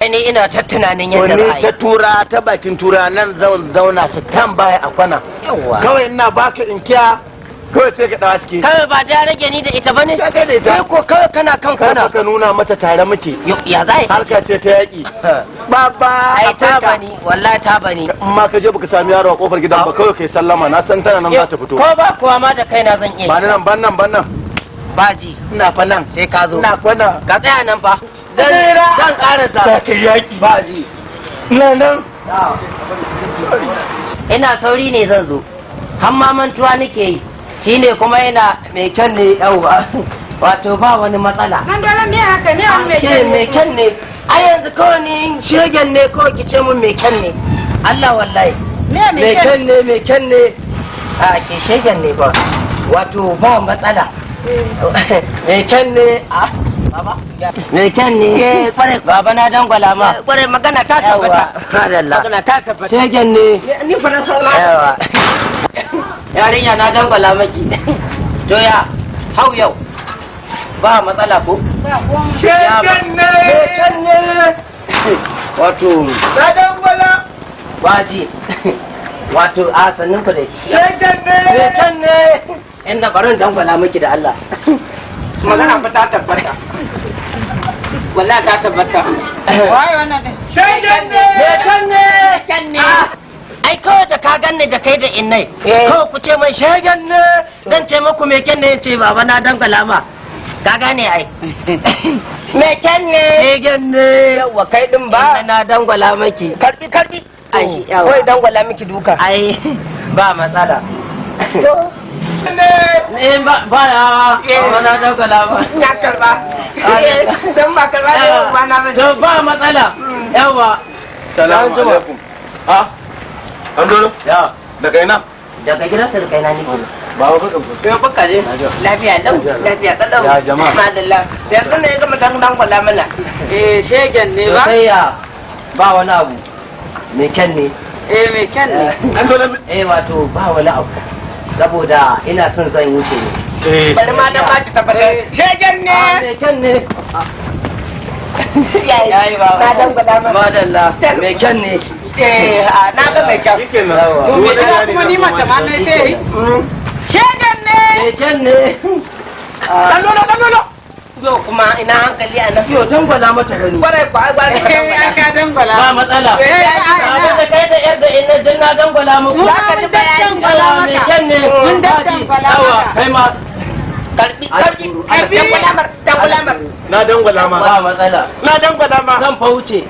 Ni ina ta tunanin yadda za Wani a ta yi. Tura ta bakin tura nan zan zauna su tambaya a kwana. Yawwa. Kawai ina baka inkiya, kawai sai ka dawa ciki. Kawai ba da rage ni da ita bane. Ka kai da ita. Kai ko kawai kana kan Kar kwana. ka nuna mata tare muke. Yo, ya za a yi? Harka ce ta yaƙi. Baba. Ai ta bani, wallahi ta bani. In ma ka je baka sami yaro a kofar gidan ba, kawai kai sallama, na san tana nan za ta fito. Ko ba kuwa ma da kaina zan iya. Ba ni nan, ban nan, ban nan. Baji. Ina fa nan. Sai ka zo. Ina kwana. Ka tsaya nan fa. Zan zan karasa. Za ka yaƙi. Baji. Ina nan. Ina sauri ne zan zo. Hamma mantuwa nake yi. Shine kuma ina mai kyan ne, yauwa. Wato ba wani matsala. Nan dole me haka, me an mai Ke mai kyan ne. Ai yanzu kawai ni shegen ne, kawai ki ce mun mai kyan ne. Allah wallahi. Me mai mai kyan ne, mai kyan ne. A ke shegen ne ba. Wato ba matsala. Mai kyan ne. A baba. Mai kyan ne. Kwarai. Baba, na dangwala ma. Kwarai, magana ta tabbata. Madalla. Magana ta tabbata. Shegen ne. Ni fa na san. Yawa. Yarinya, na dangwala maki. To ya hau yau. Ba matsala ko? Shegen ne. Mai kyan ne. Wato Na dangwala. baji. Wato a sannin ku dai. Shegen ne. Mai kyan ne. Inda barin dangwala miki da Allah. Magana fa ta tabbata. Wallahi ta tabbata. Waye wannan din? Shegen ne. Mai kyan ne. Kyan ne. Ah, ai kawai da ka ganni da kai da innai. Kawai ku ce mai shegen ne. Dan ce muku mai kyan ne, ce baba na dangwala ma. Ka gane ai. Mai kyan ne. Shegen ne. Yawa, kai din ba. Inna na dangwala maki. Karbi, karbi. Ai shi yawa. Kawai dangwala miki duka. Ai ba matsala. To. Eh, ba ba ya. Baba, na dangwala ma. Na karba. Dan ba karba ne ba na ba. To ba matsala. Yawa. Salamu An jima. alaikum. Ha? An dolo? Ya. Daga ina? Daga gidan surukai na nake. Baba, ka ɗauko. Yau baka ne. Lafiya lau, lafiya kalau. Ya jama'a. Madalla. Yanzu ne ya gama dan dangwala mana. Eh, shegen ne To sai ya ba wani abu. Mai kyan ne. Eh, mai kyan ne. An dolo. Eh, wato ba wani abu. Saboda ina son zan wuce ne. Eh. Bari ma dan ma ki tabbata. Shegen ne. Ah, mai kyan ne. Yayi baba. Na dangwala mana. Madalla. Mai kyan ne. Eh, a na ga mai kyan. Shikenan. Yawa. To To me wani kyan bayani kuma zan ni zo mace ma ma na sai. Shegen ne. Mai kyan ne. Dan lolo, dan lolo. Yo kuma ina hankali a nan. Yo, dangwala mata gani. Kwarai kwa, ai gwara ka dangwala. Ka dangwala. Ba matsala. Eh, Baba, da kai da yar da inna din na dangwala muku. Za ka ji bayani. Yawa, mai kyan ne. Mun daddangwala Yawa, maka. kai ma. Karbi, karbi, Karbi. dangwala mar, dangwala mar. Na dangwala ma. Ba matsala. Na dangwala ma. Zan fa wuce.